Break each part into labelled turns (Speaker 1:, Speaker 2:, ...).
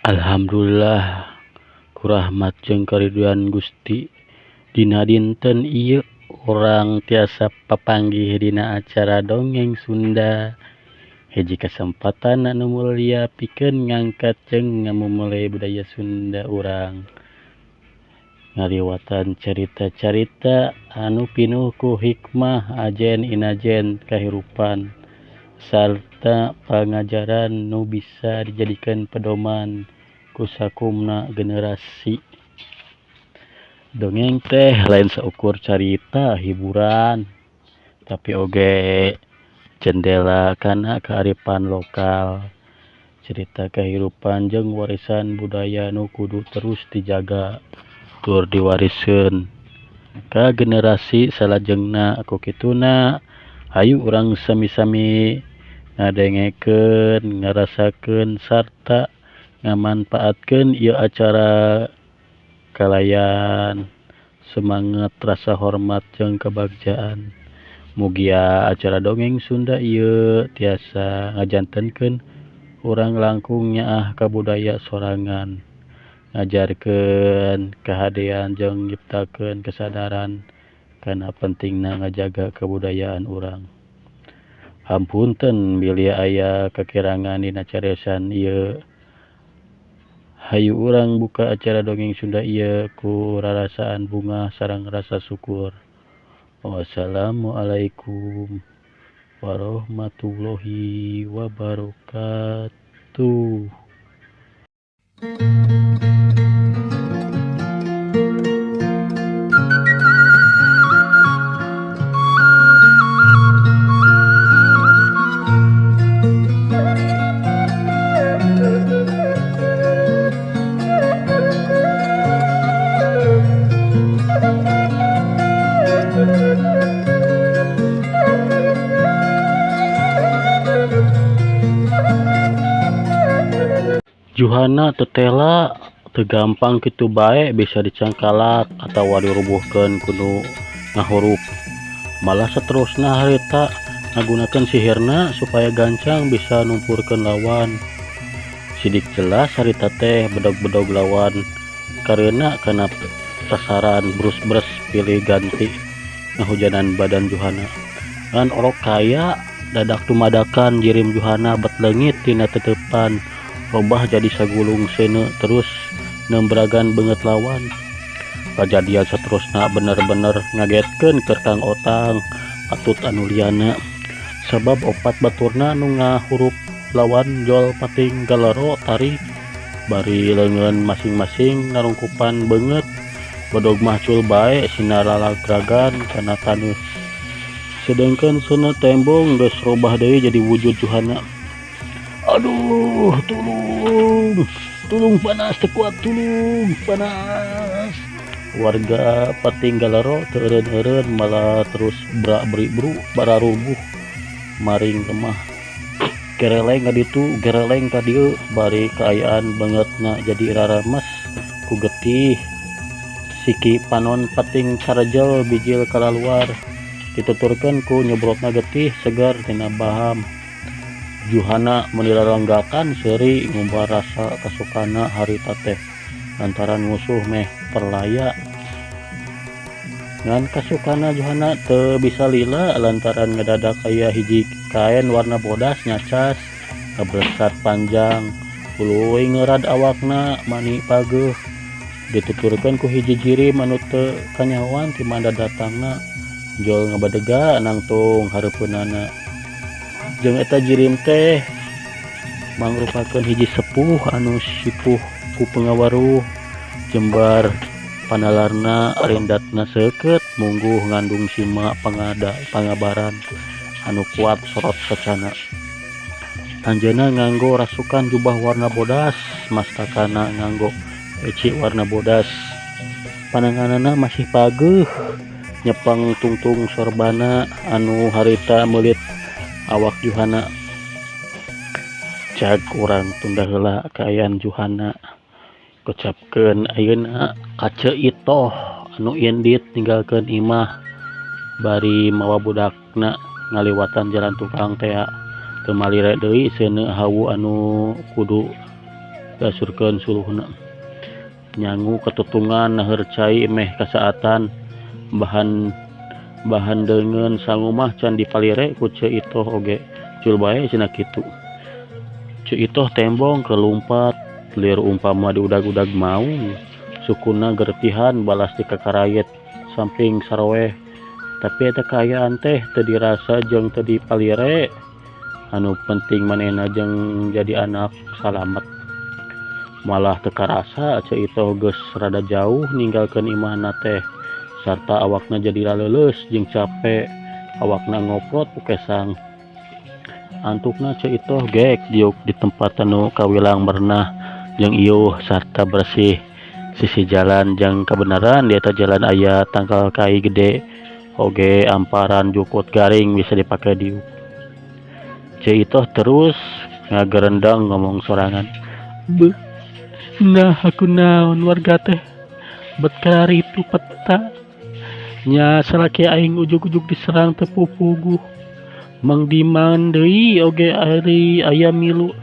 Speaker 1: Alhamdulillah ku rahmat jeung kariduan Gusti dina dinten ieu urang tiasa papanggih dina acara dongeng Sunda. Hiji kasempatan anu mulia pikeun ngangkat jeung ngamumule budaya Sunda urang. Ngaliwatan carita-carita anu pinuh ku hikmah ajen inajen kahirupan sarta pangajaran nu bisa dijadikeun pedoman ku sakumna generasi. Dongeng teh lain saukur carita hiburan, tapi oge jendela kana kearifan lokal, cerita kehidupan jeung warisan budaya nu kudu terus dijaga tur diwariskeun ka generasi salajengna. Ku kituna hayu urang sami-sami ngadengekeun, ngarasakeun sarta ngamanfaatkeun ieu acara kalayan semangat rasa hormat jeung kebagjaan. Mugia acara dongeng Sunda ieu tiasa ngajantenkeun urang langkung nyaah ka budaya sorangan, ngajarkeun kahadean jeung nyiptakeun kesadaran kana pentingna ngajaga kabudayaan urang. Hapunten bilih aya kakirangan dina cariosan ieu. Hayu urang buka acara dongeng Sunda ieu ku rarasaan bungah sareng rasa syukur. Wassalamualaikum warahmatullahi wabarakatuh. Juhana tetela teu gampang kitu bae bisa dicangkalak atawa dirubuhkeun ku nu ngahurup. Malah saterusna harita ngagunakeun sihirna supaya gancang bisa numpurkeun lawan. Sidik jelas harita teh bedog-bedog lawan kareuna kana sasaran brus-brus pilih ganti ngahujanan badan Juhana. Ngan orok kaya dadak dumadakan jirim Juhana bet leungit tina teteupan robah jadi sagulung seuneu terus nembragan beungeut lawan. Kajadian saterusna bener-bener ngagetkeun keur Kang Otang patut anu liana. Sabab opat baturna nu ngahurup lawan jol pating galero tarih bari leungeun masing-masing ngarungkupan beungeut. Bedog mah cul bae sinaralagragan kana taneuh. Sedengkeun seuneu tembong geus robah deui jadi wujud Juhana. Aduh, tulung, tulung panas teu kuat, tulung panas. Warga pating galero teu eureun-eureun malah terus bra-bri-bru bararubuh maring remah. Gereleng ka ditu, gereleng ka dieu, bari kaayaan beungeutna jadi rarames ku getih. Siki panon pating karejel bijil kalaluar, dituturkeun ku nyebrotna getih segar tina baham. Juhana meuni lalenggakan seuri ngumbar rasa kasukana harita teh lantaran musuh meh perlaya. Ngan kasukana Juhana teu bisa lila lantaran ngadadak aya hiji kaen warna bodas nyacas ngabresat panjang tuluy ngeurad awakna mani pageuh. Dituturkeun ku hiji jirim anu teu kanyahoan ti mana datangna jol ngabadega nangtung hareupeunana. Jeung eta jirim teh mangrupakeun hiji sepuh anu sipuh ku pangawaruh jembar panalarna rindatna seukeut mungguh ngandung sima pangada pangabaran anu kuat sorot sacana. Anjeunna nganggo rasukan jubah warna bodas, mastakana nganggo peci warna bodas. Pananganana masih pageuh nyepeng tungtung sorbana anu harita meulit awak Juhana. Cag urang tunda heula kaayaan Juhana. Kocapkeun ayeuna ka Ceu Itoh anu indit ninggalkeun imah bari mawa budakna ngaliwatan jalan tukang tea. Teu malire deui seuneu hawu anu kudu Diasurkeun suluhna. Nyangu katutungan naheur cai meh kasaatan. Bahan bahan deungeun sangu mah can dipalire ku Ceu Itoh oge cul bae cenah kitu. Ceu Itoh tembong keur lumpat lir umpama diudag-udag maung. Sukuna geretihan balas dikakarayet samping saroeh. Tapi eta kaayaan teh teu dirasa jeung teu dipalire. Anu penting manehna jeung jadi anak salamet. Malah teu karasa Ceu Itoh geus rada jauh ninggalkeun imahna teh sarta awakna jadi laleuleus jeung cape. Awakna ngoprot ku kesang. Antukna Ceu Itoh gek diuk di tempat anu kawilang merenah jeung iuh sarta bersih. Sisi jalan jeung kabeneran di eta jalan aya tangkal kai gede oge amparan jukut garing bisa dipake diuk. Ceu Itoh terus ngagerendeng ngomong sorangan. Beuh, naha kunaon warga teh bet kararitu peta. Nya salaki aing ujug-ujug diserang teu pupuguh. Mang Diman deui oge ari aya milu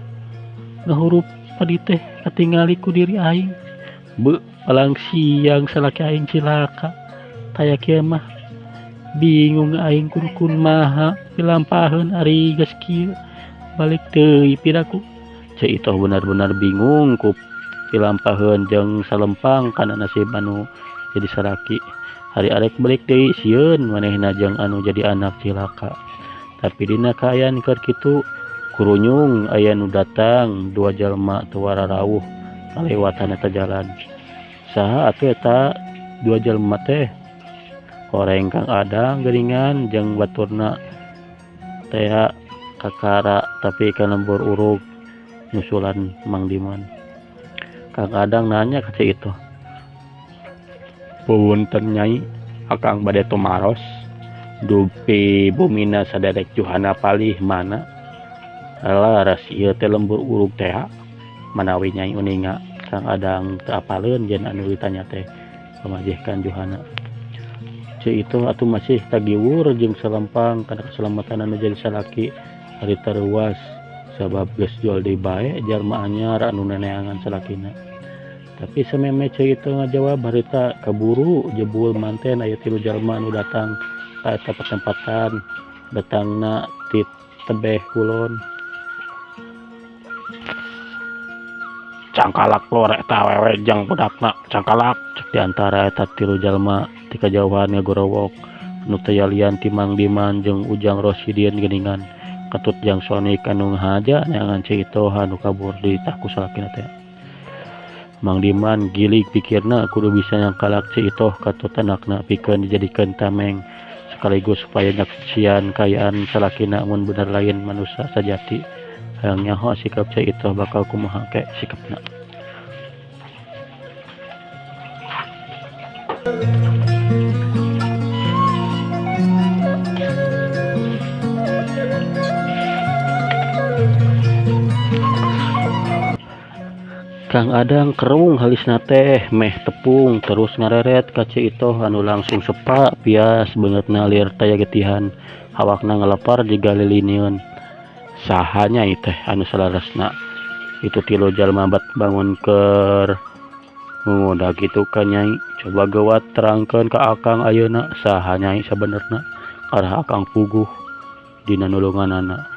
Speaker 1: ngahurup padi teh katingali ku diri aing. Beuh, palang siang salaki aing cilaka. Taya kieu mah bingung aing kudu kumaha pilampaheun ari geus kieu. Balik deui piraku. Ceu Itoh benar-benar bingung ku pilampaheun jeung salempang kana nasib anu jadi salaki. Ari arek balik deui sieun manehna jeung anu jadi anak cilaka. Tapi dina kaayaan keur kitu kurunyung aya nu datang dua jalma teu wararauh kalewatan eta jalan. Saha atuh eta dua jalma teh? Horeng Kang Adang geuningan jeung baturna tea kakara tapi ka lembur urug nyusulan Mang Diman. Kang Adang nanya ka Ceu Itoh. Punten Nyai, akang bade tumaros dupi bumina saderek Juhana palih mana? Laras ieu teh lembur urug tea. Manawi Nyai uninga Kang Adang teu apaleun yen anu ditanya teh pamajikan Juhana. Ceu Itoh atuh masih tagiwur jeung salempang kana kasalamatan anu jadi salaki harita reuwas sabab geus jual deui bae jalma anyar anu neneangan salakina. Tapi samemeh Ceu Itoh ngajawab harita kaburu jebul manten aya tilu jalma anu datang ka eta patempatan datangna ti tebeh kulon. Cangkalak lor eta awewe jeung budakna cangkalak cek di antara eta tilu jalma ti kajauhan ngagorowok nu teu yalian ti Mang Diman jeung Ujang Rosidin geuningan katut Jang Sonik anu ngahaja neangan Ceu Itoh anu kabur ditah ku salakina teh. Mang Diman gilig pikirna kudu bisa nyangkalak Ceu Itoh katut anakna pikeun dijadikeun tameng sekaligus supaya nyaksian kaayaan salakina mun bener lain manusia sajati. Hayang nyaho sikap Ceu Itoh bakal kumaha ke sikapna. Kang Adang kerung halisna teh meh tepung terus ngareret ka Ceu Itoh anu langsung sepa pias beungeutna lir taya getihan awakna ngalepar jiga lilineun. Saha Nyai teh anu salaresna itu tilu jalma bat bangun keur ngunguda kitu ka Nyai. Coba geuwat terangkeun ka akang ayeuna saha Nyai sabenerna arah akang puguh dina nulunganana.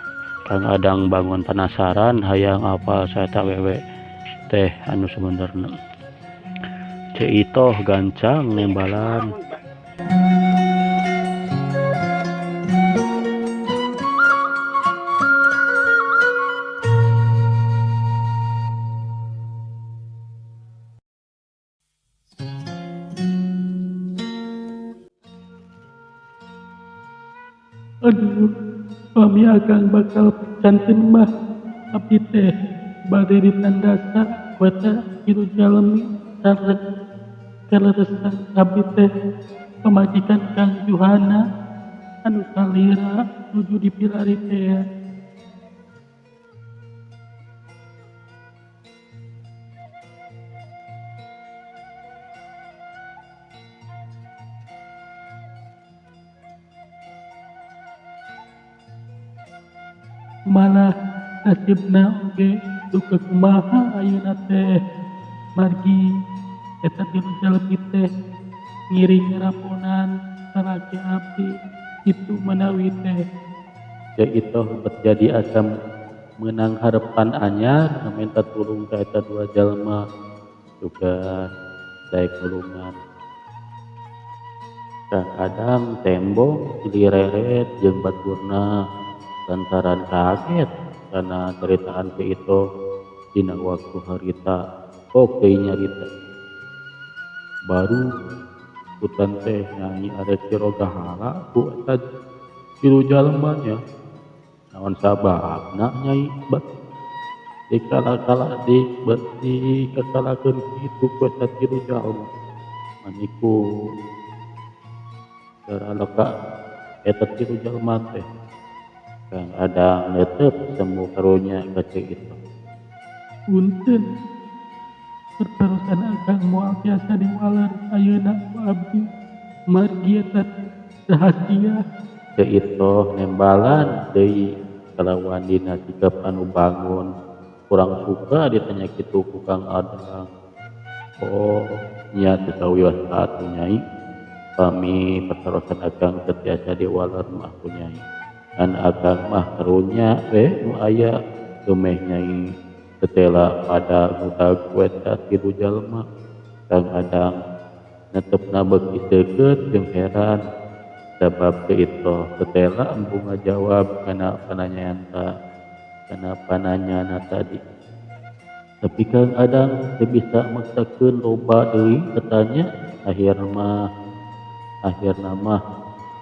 Speaker 1: Kang Adang bangun panasaran hayang apal saeta wewe teh anu sabenerna. Ceu Itoh gancang nembalan.
Speaker 2: Aduh, pami akang bakal picanten mah abdi teh bade ditandasa ku eta tilu jalmi sareng kaleresan abdi teh pamajikan Kang Juhana anu salira nuju dipilari tea. Malah Nasibna oge duka kumaha ayeuna teh margi eta tilu jalmi teh ngiring ngaramponan salaki abdi kitu manawi teh.
Speaker 1: Ceu Itoh bet jadi asa meunang harepan anyar menta tulung ka eta dua jalma sugan daek nulungan. Kang Adang tembong silih reret jeung baturna lantaran kaget kana caritaan Ceu Itoh dina waktu harita pok deui nyarita. Baru hutan teh Nyai arek dirogahala ku eta tilu jalma nya. Naon sababna Nyai bet dikala-kala di bet dikakalakeun kitu ku eta tilu jalma. Maniku daralaka eta tilu jalma teh. Kang Adang netep semu karunya ka Ceu Itoh.
Speaker 2: Punten pertarosan akang moal tiasa diwaler ayeuna ku abdi margi eta rahasia.
Speaker 1: Ceu Itoh nembalan deui kalawan dina sikap anu bangun kurang suka ditanya kitu ku Kang Adang. Oh nya teu sawios atuh Nyai, pami patarosan akang teu tiasa diwaler mah ku Nyai. Ngan akang mah karunya we nu aya dumeh Nyai tetela pada ngudag ku eta tilu jalma. Kang Adang netepna beuki seukeut jeung heran sabab Ceu Itoh tetela embung ngajawab kana pananyana tadi. Tapi Kang Adang teu bisa maksakeun loba deui tatanya akhirna mah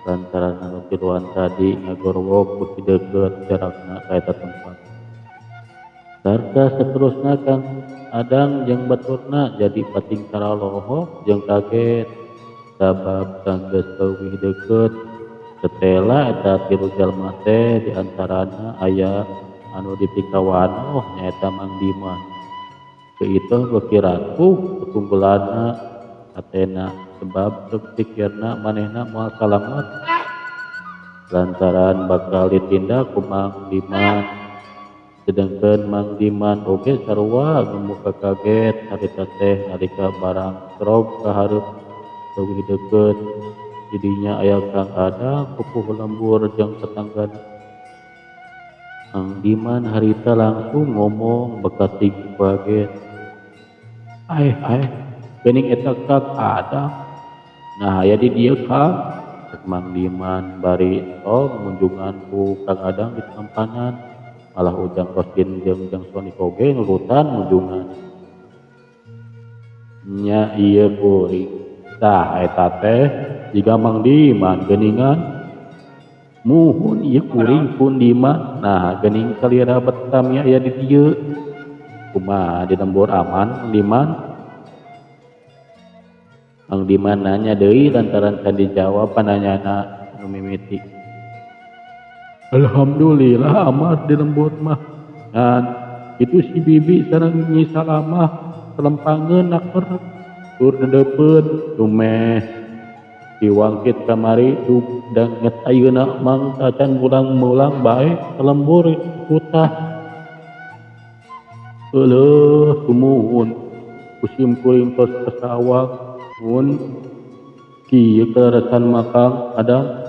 Speaker 1: lantaran anu tiluan tadi ngagorowok beuki deukeut jarakna ka eta tempat. Sarta saterusna Kang Adang jeung baturna jadi pating karalohok jeung kaget sabab sanggeus leuwih deukeut tetela eta tilu jalma teh di antarana aya anu dipikawanoh nyaeta Mang Diman. Ceu Itoh beuki ratuh katunggeulana hatena sebab cek pikirna manehna moal salamet lantaran bakal ditindak ku Mang Diman. Sedengkeun Mang Diman oge sarua gemuka kaget harita teh nalika barang trog ka hareup leuwih deukeut. Didinya aya Kang Adang pupuh lembur jeung tetanggana. Mang Diman harita langsung ngomong bekating kaget. Aeh aeh geuning eta Kang Adang. Nah aya di dieu Kang, cek Mang Diman bari tong munjungan ku Kang Adang di tampanan. Malah Ujang Kosin jeung Jang Sony oge nurutan munjungan. Nya ieu kuring. Tah eta teh jiga Mang Diman geuningan. Muhun ieu kuring pun Diman. Nah geuning salira bet tami aya di dieu. Kumaha di lembur aman Mang Diman? Mang Diman nanya deui lantaran can dijawab pananyana anu mimiti. Alhamdulillah amat di lembur mah. Ngan itu si bibi sareng Nyi Salamah selempangeun naker tur dedeupeun dumeh diwangkit kamari danget ayeuna mang tacan mulang-mulang bae lembur kutah. Euleuh sumuhun kusim kuring tos kasawang mun kieu kaleresan makang Adang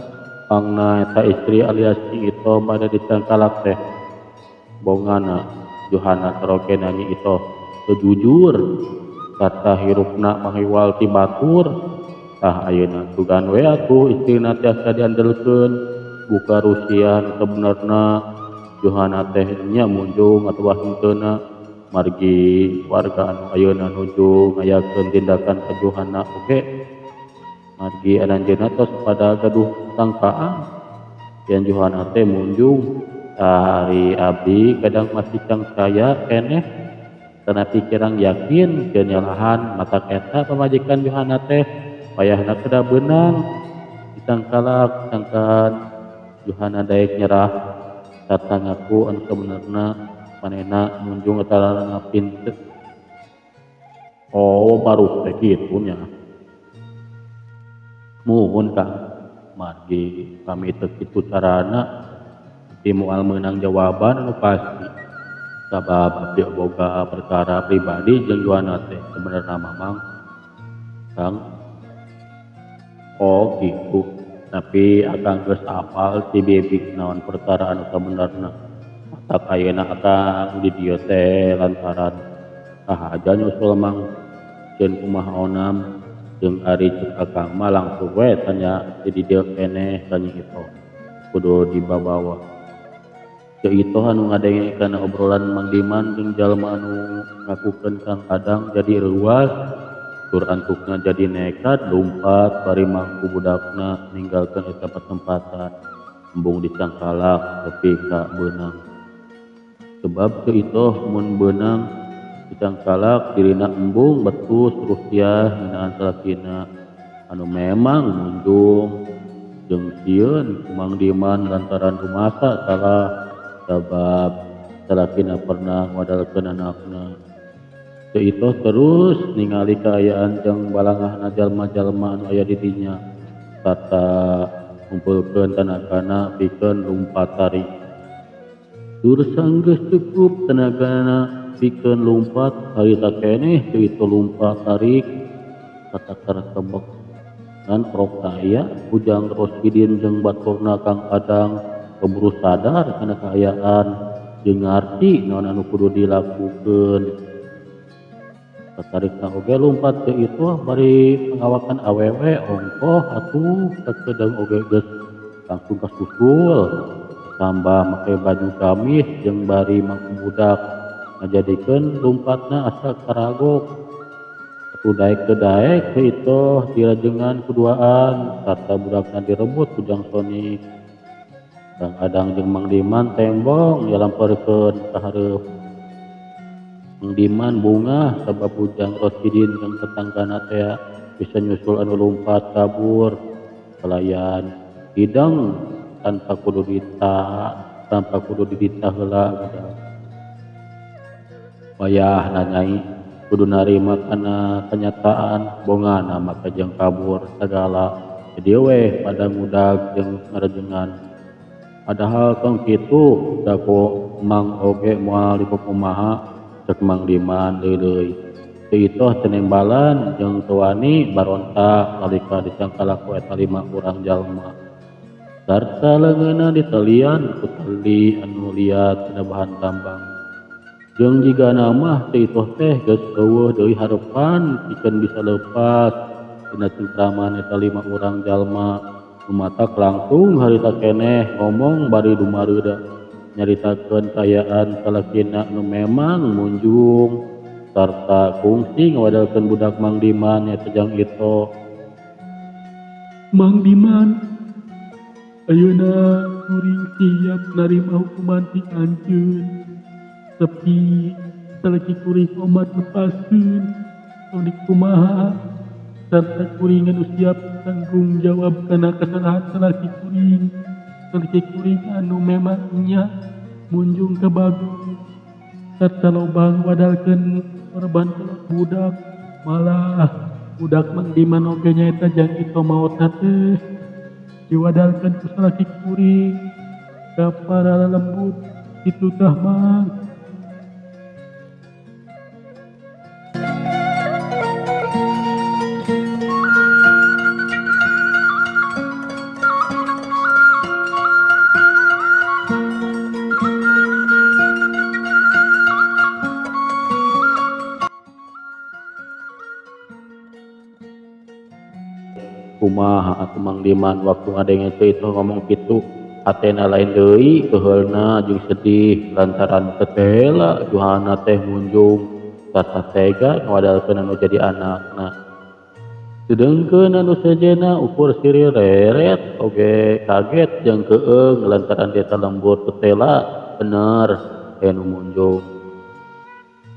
Speaker 1: pangna eta istri alias Nyi Itoh bade dicangkalak teh bongana Johana sarokena Nyi Itoh teu jujur sarta hirupna mahiwal ti batur. Tah ayeuna sugan we atuh istrina tiasa diandelkeun buka rusian sabenerna Johana teh nya munjung atawa henteuna margi warga anu ayeuna nuju ngayakeun tindakan ka Johana oge margi aranjeunna tos pada gaduh sangkaan yen Johana teh munjung. Tah ari abdi kadang masih cangcaya keneh tanapi kirang yakin keur nyalahan matak eta pamajikan Johana teh wayahna kedah beunang disangkalak sangkaan Johana daek nyerah sarta ngaku anu sabenerna manehna munjung atawa pinte. Oh baru teh kitu nya. Muhun Kang margi kami teu kitu carana ti moal meunang jawaban anu pasti. Sabab abdi boga perkara pribadi jeung Juana teh sebenarna mah Mang. Kang. Oh gitu. Tapi akang geus apal ti Bibik naon perkara anu sabenerna. Matak ayeuna akang di dieu teh lantaran kahaja nyusul Mang. Ceun kumaha Onam jeung ari ceuk akang mah langsung we tanya di dieu keneh ka Nyi Itoh. Kudu dibabawa. Ceu Itoh anu ngadenge kana obrolan Mang Diman jeung jalma anu ngakukeun Kang Adang jadi reuas. Tur antukna jadi nekat lumpat bari mangku budakna ninggalkeun eta patempatan embung dicangkalak tepi ka beunang. Sebab Ceu Itoh mun beunang dicangkalak dirina embung betus rusiah ngeunaan salakina anu memang munjung jeung sieun ku Mang Diman lantaran rumasa salah sabab salakina pernah ngadalkeun anakna. Ceu Itoh terus ningali kaayaan jeung balangahna jalma-jalma anu aya di dinya sarta ngumpulkeun tanagana pikeun lumpat tarik. Tur sanggeus cukup tanagana pikeun lumpat harita keneh Ceu Itoh lumpat tarik satakar kebek. Ngan orok aya Ujang Rosidin jeung baturna Kang Adang keburu sadar kana kaayaan jeung ngarti naon anu kudu dilakukeun. Satarikna oge lumpat Ceu Itoh bari pangawakan awewe ongkoh atuh sakedeung oge geus langsung kasusul tambah make baju gamis jeung bari mangku budak ngajadikeun lumpatna asa karagok. Atuh daek teu daek Ceu Itoh dirajengan kuduaan sarta budakna direbut ku Jang Sony. Kang Adang jeung Mang Diman tembong nyalamperkeun ka hareup. Mang Diman bungah sabab Ujang Rosidin jeung tetanggana teh bisa nyusul anu lumpat kabur kalayan hideng tanpa kudu dita tanpa kudu didita heula budak. Wayahna nyai kudu narima kana kenyataan bongana maka jeung kabur sagala jadi weh pada ngudag jeung ngarejengan. Padahal tong kitu da ku Mang oge moal dikukumaha cek Mang Diman deui. Ceu Itoh teu nembalan jeung teu wani barontak nalika dicangkalak ku eta lima urang jalma. Sarta leungeunna ditelian ku tali anu liat tina bahan tambang. Jeung jigana mah Ceu Itoh teh geus eueuh deui harepan pikeun bisa leupas tina cengkraman eta lima urang jalma. Lumatak langsung harita keneh ngomong bari dumareuda nyaritakeun kaayaan salakina nu memang munjung sarta kungsi ngawadalkeun budak Mang Diman nyaeta Jang Itoh.
Speaker 2: Mang Diman, ayeuna kuring siap narima hukuman ti anjeun. Tapi salaki kuring omat lepaskeun tong dikumaha sarta kuring anu siap tanggung jawab kana kesalahan salaki kuring. Salaki kuring anu memang nya munjung ka Bagong sarta loba ngawadalkeun korban budak. Malah budak Mang Diman oge nyaeta Jang Itoh maotna teh diwadalkeun ku salaki kuring ka para lelembut kitu tah Mang.
Speaker 1: Kumaha atuh Mang Diman waktu ngadenge Ceu Itoh ngomong kitu hatena lain deui keuheulna jeung sedih lantaran teu tela juhana teh munjung sarta tega ngawadalkeun anu jadi anakna. Sedengkeun anu sejenna ukur sirih reret oge kaget jeung keueung lantaran dia lembur teu tela bener anu munjung.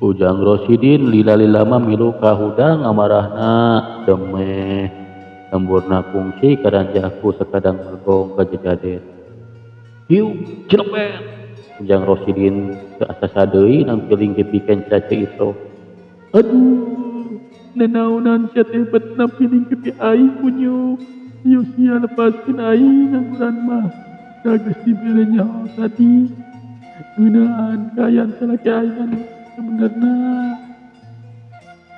Speaker 1: Ujang Rosidin lila-lila mah milu ka hudang amarahna demeh lemburna kungsi karanjahku sakadang mergong ka jejaden. Hiu cilepet. Ujang Rosidin teu asa sadeui nampiling pipiken ca Ceu Itoh.
Speaker 2: Aduh, nanaonan sia teh bet nampiling pipi aing kunyuk. Ieu sia lepaskeun aing ngangguran mah. Da geus dibere nyaho tadi. Ngeunaan kaayaan salaki aing anu sabenerna.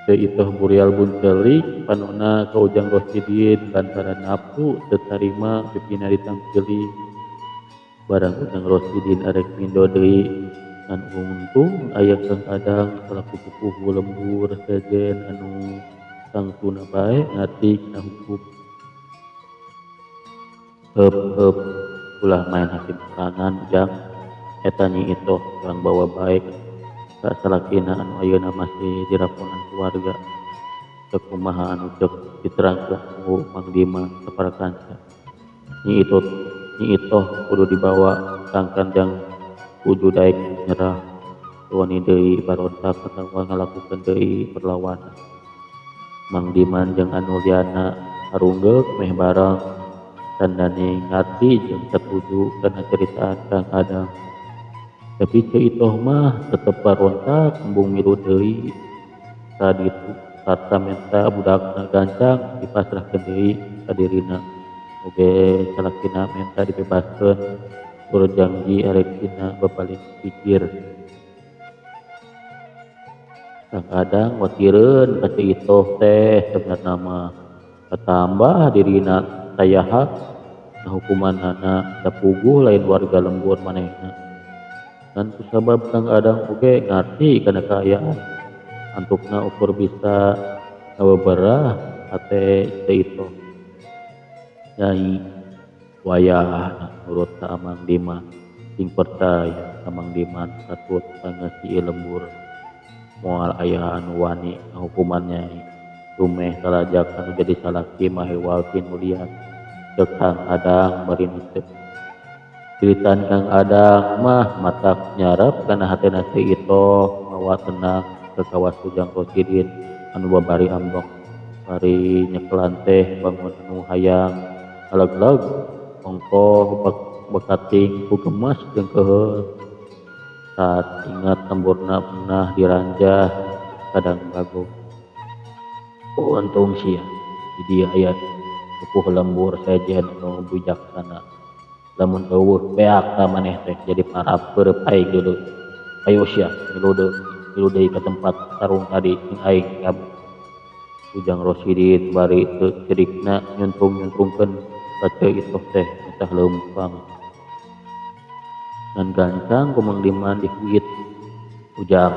Speaker 1: Ceu Itoh burial buncelik panonna ka Ujang Rosidin lantaran napsu teu tarima pipina ditangkiling. Barang Ujang Rosidin arek mindo deui ngan untung aya Kang Adang salaku pupuhu lembur sejen anu tangtuna bae ngarti kana hukum. Heup heup ulah maen hakim sorangan Ujang, eta Nyi Itoh urang bawa bae ka salakina anu ayeuna masih diraponan ku warga. Ceuk kumaha anu ceuk diterangkeun ku Mang Diman ka para kanca. Nyi Itoh Nyi Itoh kudu dibawa sangkan jang kudu daek nyerah teu wani deui barontak atawa ngalakukeun deui perlawanan. Mang Diman jeung anu lianna harunggeuk meh bareng tandana ngarti jeung satuju kana caritaan Kang Adang. Tapi Ceu Itoh mah tetep barontak embung milu deui ka ditu sarta menta budakna gancang dipasrahkeun deui ka dirina oge salakina menta dibebaskeun tur jangji arek dina babalik pikir. Kang Adang watireun ka Ceu Itoh teh sabenerna mah katambah dirina taya hak ngahukumanana da puguh lain warga lembur manehna. Ngan kusabab Kang Adang oge ngarti kana kaayaan antukna ukur bisa ngabeberah hate Ceu Itoh. Nyai wayahna nurut ka Amang Diman sing percaya ka Mang Diman katut sanggeus ieu lembur moal aya anu wani ngahukuman Nyai dumeh salajak anu jadi salaki mah hewal ti nu lian ceuk Kang Adang bari neuteup. Ciritaan Kang Adang mah matak nyarep kana hatena Ceu Itoh mawa tenang ke kawas Ujang Rosidin anu babari ambek bari nyekelan teh bangun anu hayang ngalegleg ongkoh bekating ku gemes jeung keuheul. Saat ingat lemburna pernah diranjah kadang bagong. Untung sia di dieu aya pupuh lembur sejen anu bijaksana. Lamun eueuh beak ka maneh teh jadi parab peureub aing deuleu. Hayu sia milu deui ka tempat tarung tadi jeung aing gabung. Ujang Rosidin bari teu cirikna nyuntrung-nyuntrungkeun ka Ceu Itoh teh mitah leumpang. Ngan gancang ku Mang Diman dihuit. Ujang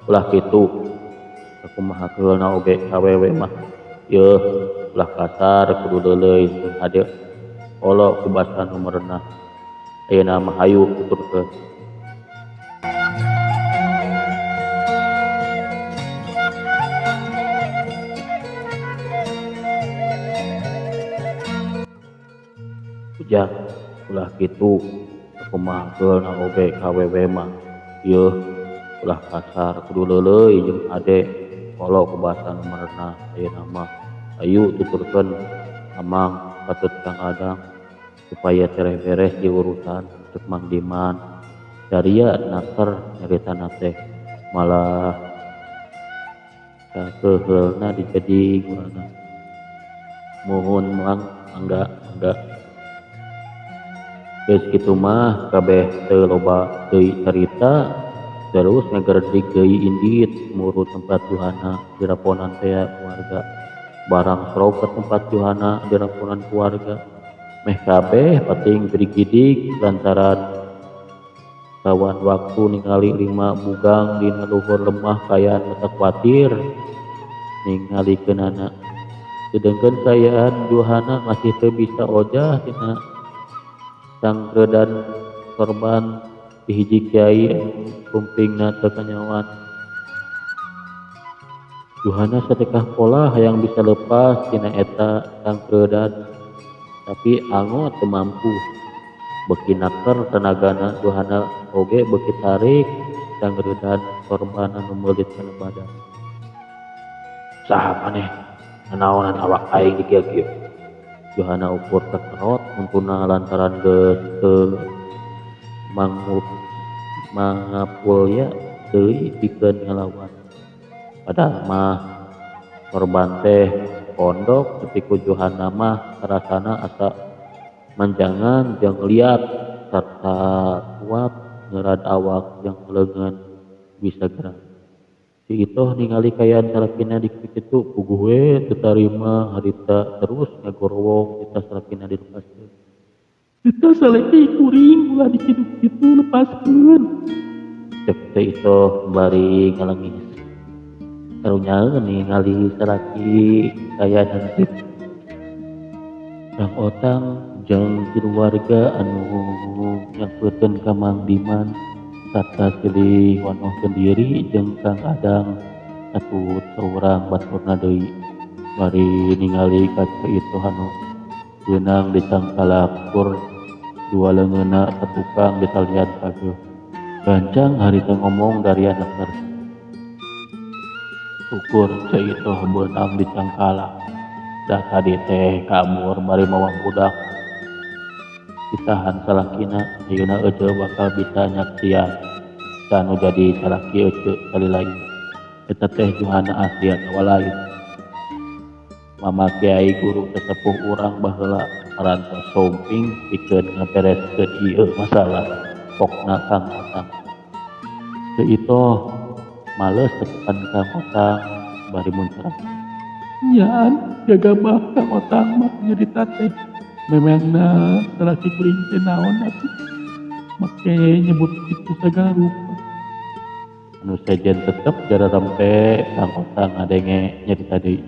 Speaker 1: ulah kitu sakumaha keuheulna oge awewe mah yeuh ulah kasar kudu leuleuy jeung hade olo ku basa nu merenah. Ayeuna mah hayu tuturkeun. Ujang ulah kitu sakumaha keuheulna oge ka awewe mah yeuh ulah kasar kudu leuleuy jeung hade olo ku basa nu merenah. Ayeuna mah hayu tuturkeun Amang katut Kang Adang supaya tereh beres di urusan ceuk Mang Diman. Daria naker nyaritana teh malah kakeuheulna dijadi ngurana. Muhun Mang mangga mangga. Geus kitu mah kabeh teu loba deui carita terus ngagerdig deui indit muru tempat Juhana diraponan tea keluarga. Barang srog ka tempat Juhana diraponan keluarga. Meh kabeh pating berigidig lantaran kawan waktu ningali lima bugang dina luhur lemah kaayaan mata kuatir ningalikeunana. Sedengkeun kaayaan Juhana masih teu bisa ojah tina sangredan korban di hiji kiai anu sumpingna teu kanyahoan. Juhana satekah pola hayang bisa lepas tina eta sangredan tapi angot teu mampu. Beuki naker tenagana Juhana oge beuki tarik sangredan korban anu meulit kana badan. Saha maneh nanaonan awak aing di kieu-kieu? Juhana ukur kakerot untuna lantaran geus teu mangapulya deui pikeun ngalawan. Padahal mah korban teh pondok tapi ku Juhana mah karasana asa manjangan jeung liat sarta kuat ngeurad awak jeung leungeun bisa gerak. Si Itoh ningali kaayaan salakina kitu puguh we teu tarima harita terus ngagorowok nitah salakina dilepaskeun.
Speaker 2: Eta salaki kuring ulah dikitu kitu lepaskeun.
Speaker 1: Cek Ceu Itoh bari ngalengis. Karunyaeun ningali salaki kaayaan henteu. Kang Otang jeung keluarga anu nyamperkeun ka Mang Diman sarta silih wanohkeun diri jeung Kang Adang katut saurang baturna deui bari ningali ka Ceu Itoh anu beunang dicangkalak tur dua leungeunna satukang ditalian kageuh. Gancang harita ngomong dari anak Syukur Ceu Itoh beunang dicangkalak. Da tadi teh kabur bari mawa budak. Ditahan salakina ayeuna eceu bakal bisa nyaksian saha nu jadi salaki eceu salila ieu. Eta teh Juhana asli atawa lain. Mama kiai guru sesepuh urang baheula parantos sumping pikeun ngabereskeun ieu masalah pokna Kang Otang. Ceu Itoh males tetepan Kang Otang bari muncrat.
Speaker 2: Nyaan gagabah Kang Otang mah nyerita teh. Memangna salaki kuring teh naon atuh make nyebut kitu sagala rupa.
Speaker 1: Anu sejen tetep jararempe Kang Otang ngadenge nyerita deui.